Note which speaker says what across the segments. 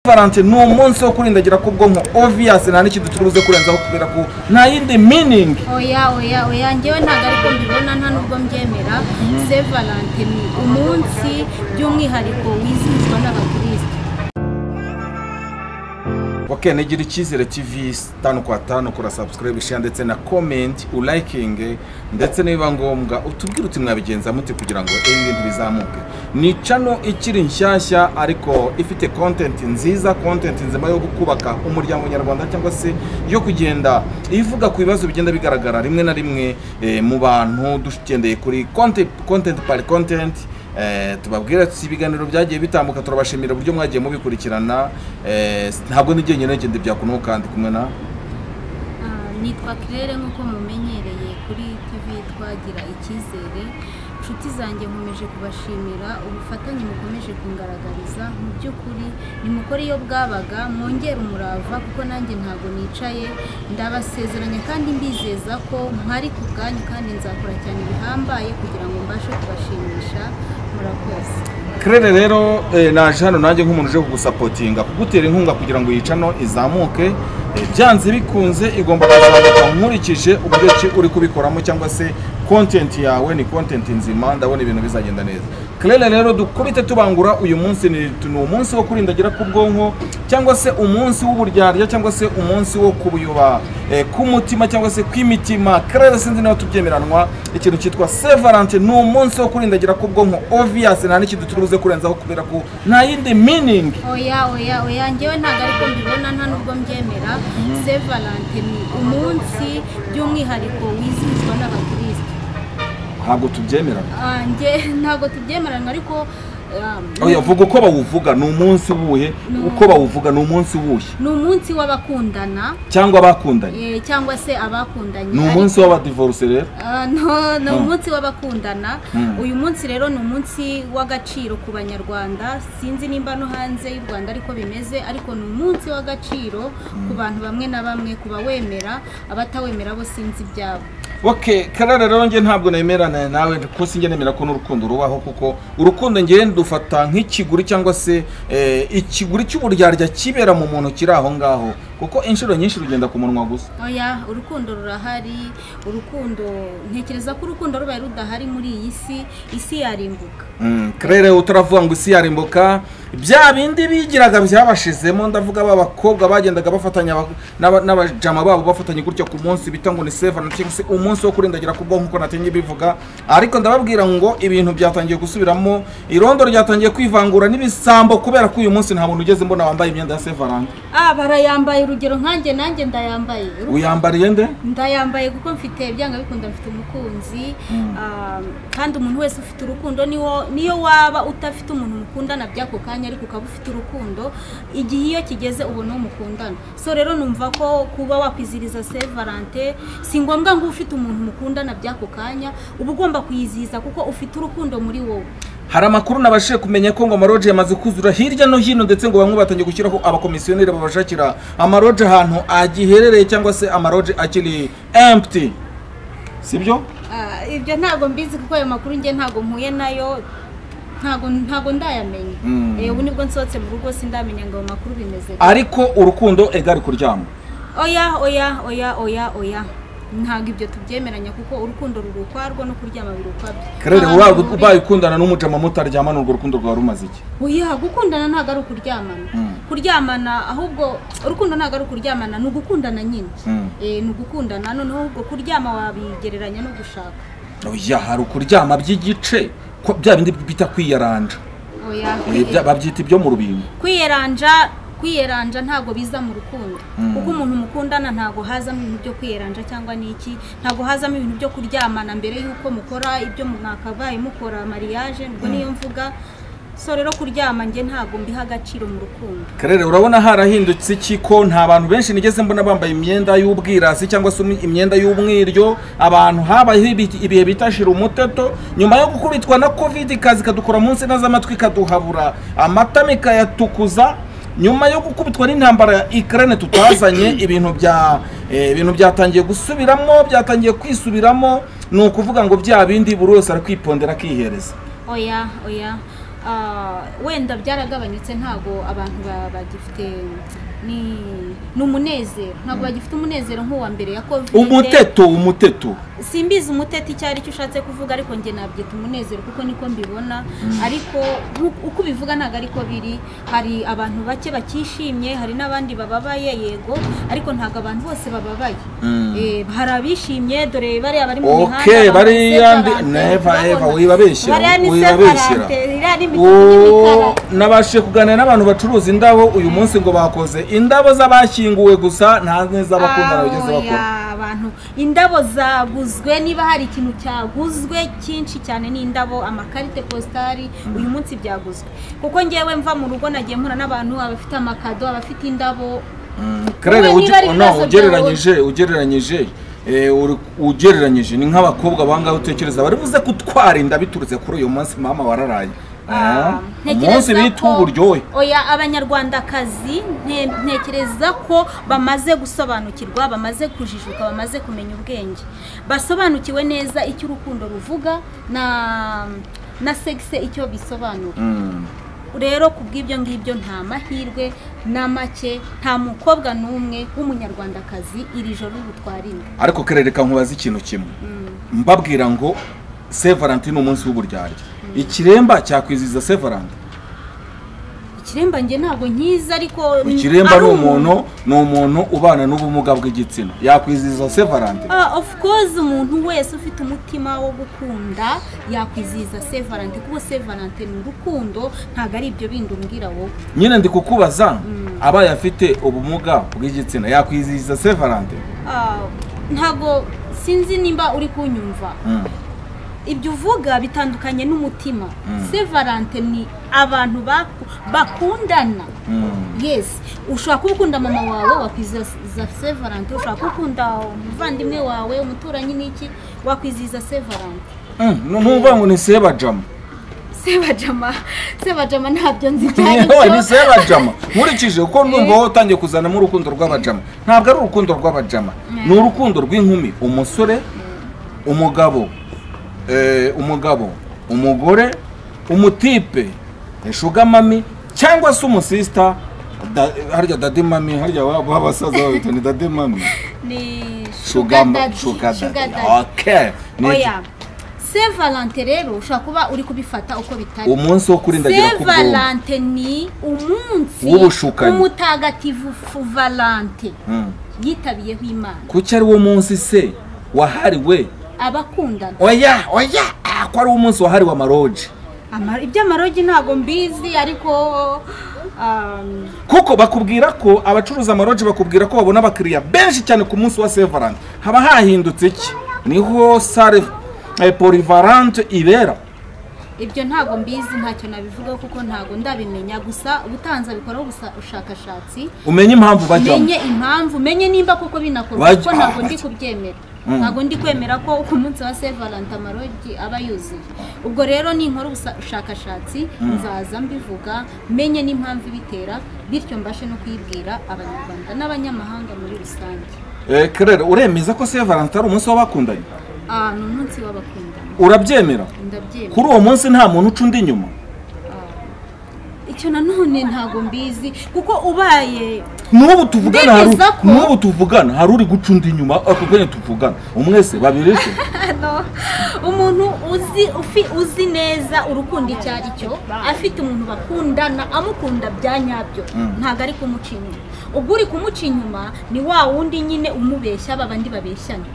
Speaker 1: Valentin ni umunsi wo kurindagira k'ubwonko, obvious, nta n'ikindi turi kurenzaho kubera ko nta yindi meaning.
Speaker 2: Oya, oya, oya, njyewe ntabwo ariko mbibona, nta nubwo mbyemera. Saint Valentin ni umunsi by'umwihariko wizihizwa n'abakristo.
Speaker 1: Ok, nigira Icyizere TV 5 kwa 5. Kora subscribe, share ndetse na comment, ulikinge, ndetse niba ngombwa utubwire uti mwabigenza mute kugira ngo ibi bintu bizamuke. Ni channel ikiri nshyashya ariko ifite content nziza, content nzima yo kubaka umuryango nyarwanda cyangwa se yo kugenda ivuga ku bibazo bigenda bigaragara rimwe na rimwe mu bantu, dugendeye kuri content, content par content. Tubabwira ati ibiganiro byagiye bitambuka, turabashimira uburyo mwagiye mubikurikirana. Ntabwo ndi jyenyine, ngende byakunuka kandi kumwe na
Speaker 2: Nitwa Claire nk'uko mumenyereye kuri TV Twagira Icyizere. Inshuti zanjye, nkomeje kubashimira ubufatanye mukomeje kungaragariza. Mu by'ukuri nimukore iyo bwabaga, mwongere umurava, kuko nanjye ntabwo nicaye. Ndabasezeranya kandi mbizeza ko mpari ku bwanyu kandi nzakora cyane bihambaye kugira ngo mbashe kubashimisha. Murakoze.
Speaker 1: Claire rero, naje hano nanjye nk'umuntu uje kugusupportinga, kugutera inkunga kugira ngo iyi channel izamuke. Byanze bikunze igomba kuzamuka nkurikije uburyo ki uri kubikoramo cyangwa se content yawe ni content nzima, ndabona ibintu bizagenda neza. Claire rero, dukubite tubangura. Uyu munsi ni umunsi wo kurindagira k'ubwonko cyangwa se umunsi w'uburyarya cyangwa se umunsi wo kubuyoba k'umutima cyangwa se kw'imitima. Claire, sinzi niba tubyemeranwa, ikintu cyitwa Saint Valentin ni umunsi wo kurindagira k'ubwonko, obvious, nta n'ikindi turi buze kurenzaho kubera ko nta yindi meaning.
Speaker 2: Oya, oya, oya, njyewe ntabwo ariko mbibona, nta nubwo mbyemera. Saint Valentin ni umunsi by'umwihariko wizihizwa n'abakristo.
Speaker 1: Ntabwo tubyemera.
Speaker 2: Njye ntabwo tubyemeranywa, ariko
Speaker 1: Oya, vuga uko bawuvuga, ni umunsi wuhe? Uko bawuvuga, ni umunsi wuhe?
Speaker 2: Ni umunsi w'abakundana.
Speaker 1: Cyangwa abakundanye.
Speaker 2: Cyangwa se abakundanye.
Speaker 1: Ni umunsi w'abadivorce rero?
Speaker 2: No, ni umunsi w'abakundana. Uyu munsi rero ni umunsi w'agaciro ku Banyarwanda. Sinzi nimba no hanze y'u Rwanda ariko bimeze, ariko ni umunsi w'agaciro ku bantu bamwe na bamwe, ku bawemera. Abatawemera bo sinzi ibyabo.
Speaker 1: Okay, Karara, rero njye ntabwo nemerana nawe kuko sinjye nemera ko n'urukundo rubaho, kuko urukundo njye ndufata nk'ikiguri cyangwa se ikiguri cy'uburyarya kibera mu muntu kiri aho ngaho, kuko inshuro nyinshi rugenda ku munwa gusa.
Speaker 2: Oya, urukundo rurahari. Urukundo, ntekereza ko urukundo rubaye rudahari muri iyi si, isi yarimbuka.
Speaker 1: Claire, utaravuga ngo isi yarimbuka, bya bindi bigiraga byabashizemo, ndavuga ba bakobwa bagendaga bafatanya n'abajama babo, bafatanye gutya ku munsi bita ngo ni Saint Valentin cyangwa se umunsi wo kurindagira ku bwonko nkuko natinye bivuga. Ariko ndababwira ngo ibintu byatangiye gusubiramo, irondo ryatangiye kwivangura n'ibisambo, kubera ko uyu munsi nta muntu ugeze mbona wambaye imyenda ya Saint Valentin.
Speaker 2: Barayambaye. Urugero nkanjye, nanjye ndayambaye.
Speaker 1: Uyambariye nde?
Speaker 2: Ndayambaye kuko mfite, byanga bikunda mfite umukunzi. Kandi umuntu wese ufite urukundo, niwo niyo waba udafite umuntu mukundana by'ako kanya ariko ukaba ufite urukundo, igihe iyo kigeze ubona uwo mukundana. So rero numva ko kuba wakwizihiriza Saint Valentin si ngombwa ngo ube ufite umuntu mukundana by'ako kanya. Uba ugomba kuyizihiza kuko ufite urukundo muri wowe.
Speaker 1: Hari amakuru nabashije kumenya ko ngo amalodge yamaze kuzura hirya no hino, ndetse ngo bamwe batangiye gushyiraho abakomisiyoneri babashakira amalodge ahantu agiherereye cyangwa se amalodge akiri empty, sibyo?
Speaker 2: Ibyo ntabwo mbizi kuko ayo makuru njye ntabwo mpuye nayo, ntabwo ndayamenya. Ubu nibwo nsohotse mu rugo, sindamenya ngo ayo makuru bimeze gute.
Speaker 1: Ariko urukundo egari kuryama.
Speaker 2: Oya, oya, oya, oya, oya, ntabwo ibyo tubyemeranya kuko urukundo ruri ukwarwo no kuryama biri ukwabyo.
Speaker 1: Claire,
Speaker 2: Abantu
Speaker 1: ubaye ubaye ukundana n'umujama mutaryamana, urwo rukundo rwawe rumaze iki?
Speaker 2: Oya, gukundana ntabwo ari ukuryamana. Kuryamana, ahubwo urukundo ntabwo ari ukuryamana, ni ugukundana nyine. Ni ugukundana. Noneho ahubwo kuryama wabigereranya no gushaka.
Speaker 1: Oya, hari ukuryama by'igice, ko bya bindi bita kwiyaranja.
Speaker 2: Oya.
Speaker 1: Babyita ibyo mu rubingo.
Speaker 2: Kwiyeranja ntabwo biza mu rukundo, kuko umuntu mukundana ntabwo hazamo ibintu byo kwiyeranja cyangwa n'iki, ntabwo hazamo ibintu byo kuryamana mbere y'uko mukora ibyo mwakabaye mukora, mariage, ubwo niyo mvuga. So rero kuryama njye ntabwo mbiha agaciro mu rukundo.
Speaker 1: Claire, urabona harahindutse iki ko nta bantu benshi nigeze mbona bambaye imyenda y'ubwirasi cyangwa se imyenda y'umwiryo? Abantu habayeho ibihe bitashira umuteto nyuma yo gukubitwa na Covid, ikaza ikadukora munsi z'amatwi, ikaduhabura amatama, ikayatukuza, nyuma yo gukubitwa n'intambara ya Ukraine tutazanye. Ibintu byatangiye gusubiramo, byatangiye kwisubiramo. Ni ukuvuga ngo bya bindi buri wese arakwipondera akihereza.
Speaker 2: Oya, oya. Wenda byaragabanyutse, ntago abantu bagifite ni umunezero, ntabwo bagifite umunezero nk'uwa mbere ya Covid.
Speaker 1: Umuteto
Speaker 2: simbizi umuteto icyo ari cyo ushatse kuvuga, ariko njye nabyita umunezero kuko niko mbibona. Ariko uko ubivuga ntabwo ariko biri. Hari abantu bake bakishimye, hari n'abandi bababaye, yego, ariko ntabwo abantu bose bababaye. Hari abishimye, dore bariya bari mu mihanda.
Speaker 1: Okay, bariya never ever wibabeshyira. Nabashije kuganira n'abantu bacuruza indabo uyu munsi ngo bakoze indabo z'abashyinguwe gusa, nta n'iz'abakundana bigeze bakora.
Speaker 2: Abantu indabo zaguzwe, niba hari ikintu cyaguzwe cyinshi cyane ni indabo, amakarite postari uyu munsi byaguzwe. Kuko ngewe mva mu rugo nagiye mpura n'abantu abafite amakado, abafite indabo.
Speaker 1: Claire, ugereranyije ni nk'abakobwa bangahe utekereza bari buze kutwara inda biturutse kuri uyu munsi mama wararaye? Umunsi bita uburyohe.
Speaker 2: Oya, abanyarwandakazi ntekereza ko bamaze gusobanukirwa, bamaze kujijuka, bamaze kumenya ubwenge, basobanukiwe neza icyo urukundo ruvuga na sexe icyo bisobanura. Rero kubw'ibyo ngibyo nta mahirwe na make, nta mukobwa n'umwe w'umunyarwandakazi iri joro rutwara inda.
Speaker 1: Ariko kerereka nkubaza ikintu kimwe, mbabwira ngo Saint Valentin ni umunsi w'uburyarya. Ikiremba cyakwiziza Saint Valentin?
Speaker 2: Ikiremba nge ntabwo nkiza, ariko
Speaker 1: ikiremba ni umuntu ubana n'ubumuga bw'igitsina, yakwiziza Saint Valentin?
Speaker 2: Of course, umuntu wese ufite umutima wo gukunda yakwiziza Saint Valentin, kuko Saint Valentin ni urukundo, ntabwo ari ibyo bindi umbwira wowe.
Speaker 1: Nyine ndi kukubaza, abaye afite ubumuga bw'igitsina yakwiziza Saint Valentin?
Speaker 2: Ntabwo sinzi nimba uri kunyumva. Ibyo uvuga bitandukanye n'umutima. Saint Valentin ni abantu bakundana. Yes, ushobora gukunda mama wawe wakwiziza Saint Valentin, ushobora gukunda umuvandimwe wawe, umuturanyi n'iki, wakwiziza Saint Valentin.
Speaker 1: Ntuvuga ngo ni Sebajama.
Speaker 2: Sebajama ntabyo nzi cyane.
Speaker 1: Ni Sebajama. Nkurikije uko ndumva wowe utangiye kuzanamo urukundo rw'abajama. Ntabwo ari urukundo rw'abajama. Ni urukundo rw'inkumi, umusore, umugabo, umugore, umutipe, sugar mami cyangwa se umusista, harya daddy mami, harya abasaza babita ni daddy mami,
Speaker 2: ni
Speaker 1: sugar daddy. Okay,
Speaker 2: oya, Saint Valentin rero ushobora kuba uri kubifata uko bitari.
Speaker 1: Umunsi wo kurindagira ku bwonko.
Speaker 2: Saint Valentin ni umunsi umutagatifu Valentin yitabiyeho Imana.
Speaker 1: Kuki ari wo munsi se wahariwe
Speaker 2: abakundana?
Speaker 1: Oya, ko ari umunsi wahariwe amaroji.
Speaker 2: Iby'amaroji ntago mbizi, ariko
Speaker 1: kuko bakubwira ko abacuruza amaroji bakubwira ko babona abakiriya benshi cyane ku munsi wa Saint Valentin. Haba hahindutse iki? Niho sale polyvalente ibera.
Speaker 2: Ibyo ntago mbizi, ntacyo nabivuga kuko ntago ndabimenya, gusa ubutanza bikoraho ubushakashatsi,
Speaker 1: umenye impamvu bajyamo,
Speaker 2: menye impamvu, menye nimba koko binakorwa, kuko ntago ndi kubyemera. Ntago ndi kwemera ko ku munsi wa Saint Valentin amarogi aba yuzuye. Ubwo rero ninkora ubushakashatsi nzaza mbivuga, menye n'impamvu ibitera, bityo mbashe no kuyibwira abanyarwanda n'abanyamahanga muri rusange.
Speaker 1: Claire, uremeza ko Saint Valentin ari umunsi w'abakundanye?
Speaker 2: Ni umunsi w'abakundana.
Speaker 1: Urabyemera?
Speaker 2: Ndabyemera.
Speaker 1: Kuri uwo munsi nta muntu uca undi inyuma?
Speaker 2: Icyo nanone ntago mbizi, kuko ubaye
Speaker 1: n'ubu tuvugana hari uri guca undi inyuma ako kanya tuvugana, umwe se babiri se.
Speaker 2: No, umuntu uzi neza urukundo icyo ari cyo, afite umuntu bakundana amukunda bya nyabyo, ntago ari kumuca inyuma. Ubwo uri kumuca inyuma ni wa wundi nyine umubeshya, babandi babeshyana.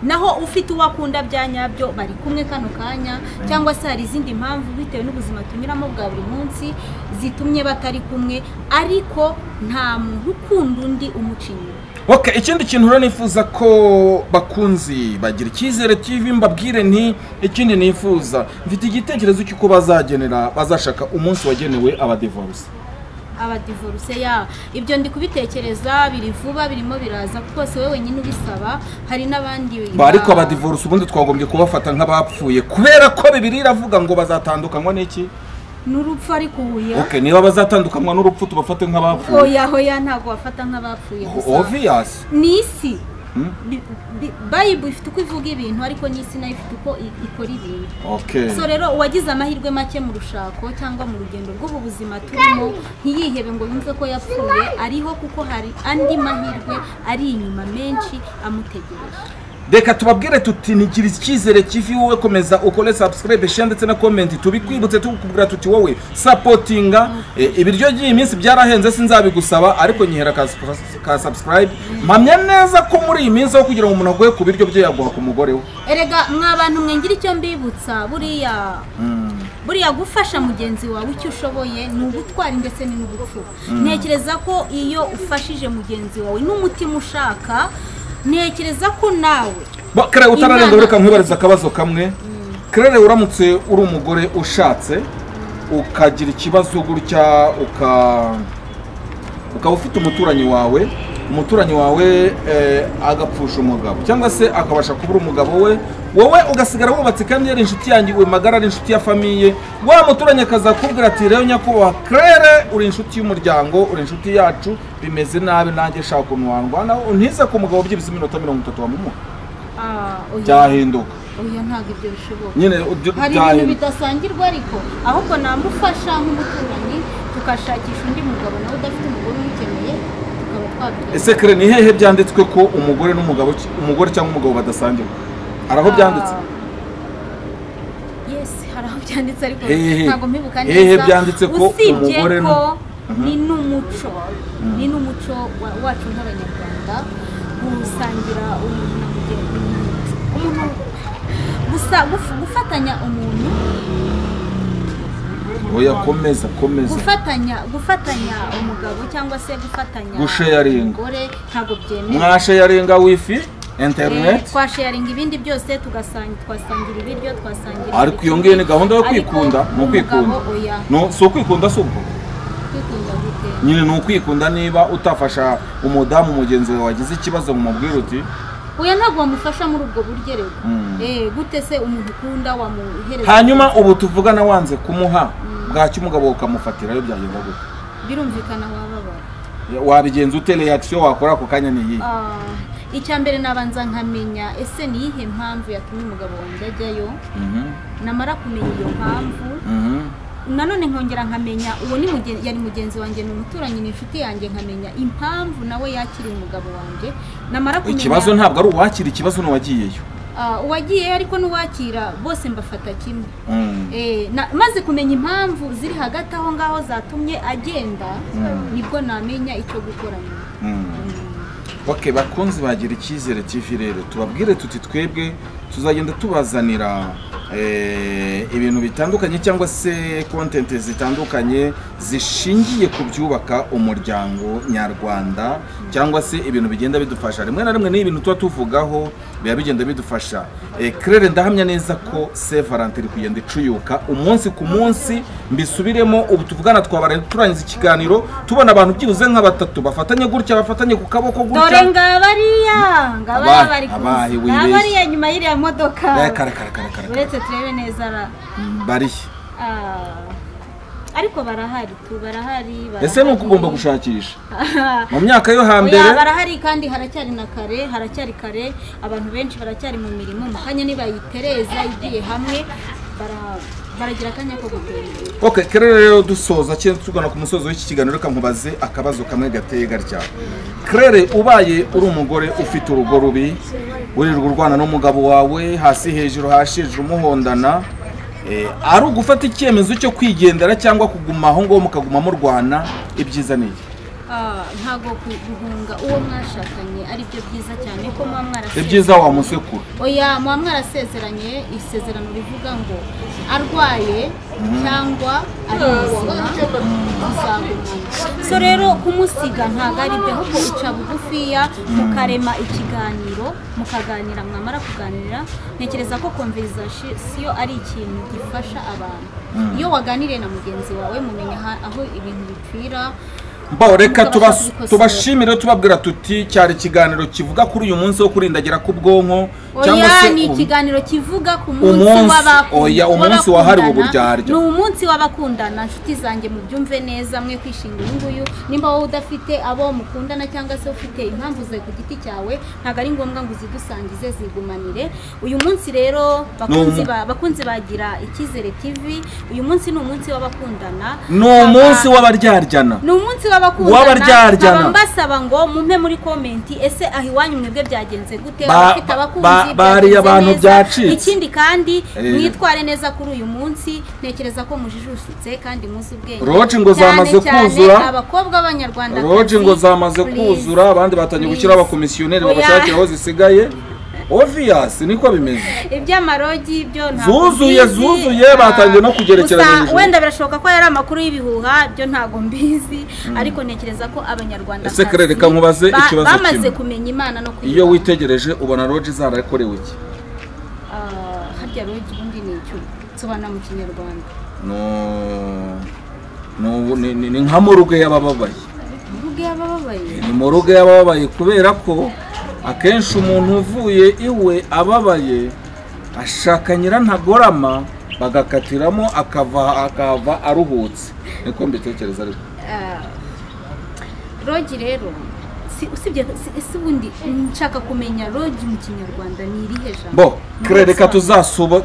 Speaker 2: Naho ufite uwakunda bya nyabyo bari kumwe kano kanya, cyangwa se hari izindi mpamvu bitewe n'ubuzima tunyuramo bwa buri munsi zitumye batari kumwe, ariko nta muntu ukunda undi umuca inyuma.
Speaker 1: Okay, ikindi kintu rero nifuza ko bakunzi bagira Icyizere TV mbabwire nti ikindi nifuza, mfite igitekerezo cy'uko bazagenera bazashaka umunsi wagenewe abadivorce.
Speaker 2: Abadivorce ya ibyo ndi kubitekereza biri vuba, birimo biraza kuko se wewe wenyine ubisaba, hari n'abandi.
Speaker 1: Ariko abadivorce ubundi twagombye kubafata nk'abapfuye, kubera ko Bibiliya iravuga ngo bazatandukanywa n'iki?
Speaker 2: N'urupfu. Ariko uya
Speaker 1: okay, niba bazatandukanywa n'urupfu tubafate nk'abapfuye.
Speaker 2: Oya, ntago bafata nk'abapfuye gusa.
Speaker 1: Obvious
Speaker 2: ni isi. Bible ifite uko ivuga ibintu ariko n'isi nayo ifite uko ikora ibintu.
Speaker 1: Okay.
Speaker 2: So rero uwagize amahirwe make mu rushako cyangwa mu rugendo rw'ubu buzima turimo, ntiyihebe ngo yumve ko yapfuye, ariho kuko hari andi mahirwe ari inyuma menshi amutegereje.
Speaker 1: Reka tubabwire tuti nigira icyizere kivi, wowe komeza ukore subscribe, share ndetse na comment. Tubikwibutse tukubwira tuti wowe supportinga ibiryo by'iyi minsi byarahenze sinzabigusaba, ariko nyihera ka subscribe. Mpamya neza ko muri iyi minsi aho kugira ngo umuntu aguhe ku biryo bye yaguha ku mugore we.
Speaker 2: Erega mwa bantu mwe ngira icyo mbibutsa, buriya gufasha mugenzi wawe icyo ushoboye ni ubutwari ndetse ni n'ubupfura. Ntekereza ko iyo ufashije mugenzi wawe n'umutima ushaka, ntekereza ko nawe
Speaker 1: Claire utararenga, reka nkwibariza akabazo kamwe. Claire, uramutse uri umugore ushatse ukagira ikibazo gutya, ukaba ufite umuturanyi wawe agapfusha umugabo cyangwa se akabasha kubura umugabo we, wowe ugasigara wubatse kandi yari inshuti yanjye, we magara ari inshuti ya famiye, wa muturanyi akazakubwira ati rero nyakubahwa Claire, uri inshuti y'umuryango, uri inshuti yacu, bimeze nabi nanjye shaka ukuntu wandwana untize ku mugabo byibuze iminota 30 wamumuha, byahinduka?
Speaker 2: Oya, ntabwo ibyo bishoboka.
Speaker 1: Nyine
Speaker 2: hari ibintu bidasangirwa, ariko ahubwo namufasha nk'umuturanyi tukashakisha undi mugabo nawe udafite umugore umukeneye.
Speaker 1: Ese Claire, ni hehe byanditswe ko umugore n'umugabo, umugore cyangwa umugabo badasangirwa? Hari aho byanditse?
Speaker 2: Yes, hari aho byanditse ariko ntabwo mpibuka neza.
Speaker 1: Hehe byanditse ko umugore
Speaker 2: ni n'umuco, ni n'umuco wacu nk'Abanyarwanda gusangira umuntu na mugenzi, umuntu gusa gufatanya umuntu.
Speaker 1: Oya, komeza.
Speaker 2: Gufatanya umugabo cyangwa se gufatanya umugore ntabwo byemewe.
Speaker 1: Mwasharinga wifi internet,
Speaker 2: twasharinga ibindi byose, twasangira ibiryo, twasangira.
Speaker 1: Ariko iyo ngiyo ni gahunda yo kwikunda, mu kwikunda. No, si ukwikunda, si ubwo
Speaker 2: kwikunda gute?
Speaker 1: Nyine ni ukwikunda niba utafasha umudamu mugenzi wawe wagize ikibazo mumubwira uti
Speaker 2: oya, ntabwo wamufasha muri ubwo buryo rero. Gute se umuntu ukunda wamuhereza?
Speaker 1: Hanyuma ubu tuvugana wanze kumuha bwacyo umugabo ukamufatirayo byagenda gute?
Speaker 2: Birumvikana wababara.
Speaker 1: Wabigenza ute? Reaction wakora ako kanya ni iyi?
Speaker 2: Icya mbere nabanza nkamenya ese ni iyihe mpamvu yatumye umugabo wanjye ajyayo. Namara kumenya iyo mpamvu, nanone nkongera nkamenya uwo ni yari mugenzi wanjye, ni umuturanyi, ni inshuti yanjye, nkamenya impamvu nawe yakiriye umugabo wanjye. Namara kumenya
Speaker 1: ikibazo ntabwo ari uwakira ikibazo n'uwagiyeyo.
Speaker 2: Uwagiye ariko n'uwakira bose mbafata kimwe. Maze kumenya impamvu ziri hagati aho ngaho zatumye agenda, nibwo namenya icyo gukora nyuma.
Speaker 1: Okay, bakunzi bagira icyizere TV rero tubabwire tuti twebwe tuzagenda tubazanira ibintu bitandukanye cyangwa se content zitandukanye zishingiye ku byubaka umuryango nyarwanda, cyangwa se ibintu bigenda bidufasha. Rimwe na rimwe ni ibintu tuba tuvugaho biba bigenda bidufasha. Claire, ndahamya neza ko Saint Valentin iri kugenda icuyuka umunsi ku munsi. Mbisubiremo, ubu tuvugana twabara turangiza ikiganiro tubona abantu byibuze nka batatu bafatanye gutya, bafatanye ku kaboko gutya.
Speaker 2: Dore ngabariya bari ngabariya nyuma y'iriya modoka.
Speaker 1: Reka
Speaker 2: uretse turebe neza ra
Speaker 1: bari
Speaker 2: ariko barahari tu, barahari.
Speaker 1: Ese nuko ugomba gushakisha mu myaka yo hambere?
Speaker 2: Barahari kandi haracyari na kare, haracyari kare, abantu benshi baracyari mu mirimo. Mukanya nibayitereza igiye hamwe baragira akanya ko gutembera.
Speaker 1: Okay, Claire, rero dusoza cyane tugana ku musozo w'iki kiganiro, reka nkubaze akabazo kamwe gateye gatya. Claire, ubaye uri umugore ufite urugo rubi, wirirwa urwana n'umugabo wawe hasi hejuru hasi hejuru muhondana, ari ugufata icyemezo cyo kwigendera cyangwa kuguma aho ngaho mukaguma murwana, ibyiza ni iki?
Speaker 2: Ntago guhunga uwo mwashakanye ari byo byiza cyane ko muba mwarasezeranye.
Speaker 1: Ibyiza wamusekura.
Speaker 2: Oya, muba mwarasezeranye isezerano rivuga ngo arwaye cyangwa ari muzima tuzagumana. So rero kumusiga ntago ari byo, ahubwo uca bugufiya mukarema ikiganiro, mukaganira, mwamara kuganira. Ntekereza ko conversation ari ikintu gifasha abantu. Iyo waganiriye na mugenzi wawe mumenya aho ibintu bipfira,
Speaker 1: Bo reka tubashimire, tubabwira tuti cyari ikiganiro kivuga kuri uyu munsi wo kurindagira k'ubwonko,
Speaker 2: cyangwa se ni ikiganiro kivuga ku munsi w'abakundana.
Speaker 1: Oya, umunsi wahariwe uburyarya,
Speaker 2: ni umunsi w'abakundana. Nshuti zanjye mubyumve neza, mwe kwishinga uyu nguyu. Nimba wowe udafite abo mukundana cyangwa se ufite impamvu zawe ku giti cyawe, ntabwo ari ngombwa ngo uzidusangize, zigumanire. Uyu munsi rero bakunzi bagira Icyizere TV, uyu munsi ni umunsi w'abakundana,
Speaker 1: ni umunsi w'abaryaryana,
Speaker 2: ni umunsi w'abakundana. Mbasaba ngo mumpe muri komenti, ese aho iwanyu mwebwe byagenze gute? Abafite abakunzi
Speaker 1: bari abantu byacitse.
Speaker 2: Ikindi kandi mwitware neza kuri uyu munsi, ntekereza ko mujijutse kandi muzi ubwenge.
Speaker 1: Roji ngo zamaze kuzura,
Speaker 2: abakobwa b'abanyarwanda,
Speaker 1: roji ngo zamaze kuzura, abandi batangiye gushyira abakomisiyoneri babashakira aho zisigaye. Obvious niko bimeze.
Speaker 2: Iby'amarogi byo ntabwo
Speaker 1: zuzuye batangiye no kugerekeranya hejuru.
Speaker 2: Wenda birashoboka ko yari amakuru y'ibihuha, byo ntago mbizi, ariko ntekereza ko abanyarwanda
Speaker 1: ese reka nkubaze ikibazo
Speaker 2: bamaze kumenya Imana no kwiga.
Speaker 1: Iyo witegereje ubona roji zarakorewe iki?
Speaker 2: Harya roji ubundi ni icyo nsobanura mu Kinyarwanda.
Speaker 1: No ni nka muruge y'abababaye.
Speaker 2: Muruge y'abababaye?
Speaker 1: Ni muruge y'abababaye kubera ko akenshi umuntu uvuye iwe ababaye ashaka nyirantagorama bagakatiramo akava aruhutse, niko mbitekereza. Ariko
Speaker 2: rogi rero usibye si ubundi nshaka kumenya rogi mu Kinyarwanda ni irihe jambo?
Speaker 1: Bo reka tuzasuba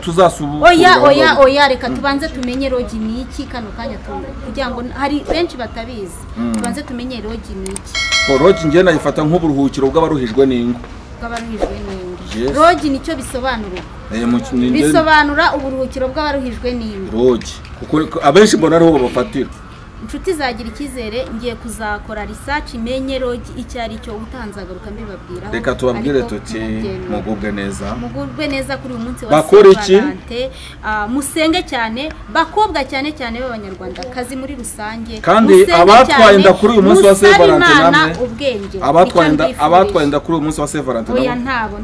Speaker 2: oya oya reka tubanze tumenye rogi ni iki kano kanya, kugira ngo hari benshi batabizi, tubanze tumenye rogi ni iki.
Speaker 1: Rogi ngiye nayifata nk'uburuhukiro bw'abaruhijwe n'ingo.
Speaker 2: Bw'abaruhijwe n'ingo. Rogi nicyo bisobanura. Bisobanura uburuhukiro bw'abaruhijwe n'ingo.
Speaker 1: Rogi kuko abenshi mbona ariho babafatira.
Speaker 2: Inshuti zagira icyizere, ngiye kuzakora research menye rogi icyo ari cyo, utanzagaruka mbibabwira.
Speaker 1: Reka tubabwire tuti mugubwe neza.
Speaker 2: Mugubwe neza kuri uyu munsi wa Saint-Valentin. Musenge cyane bakobwa, cyane cyane b'abanyarwanda kazi muri rusange.
Speaker 1: Kandi abatwaye inda kuri uyu munsi wa Saint-Valentin namwe,
Speaker 2: ubwenge.
Speaker 1: Abatwaye inda kuri uyu munsi wa Saint-Valentin
Speaker 2: oya ntabo.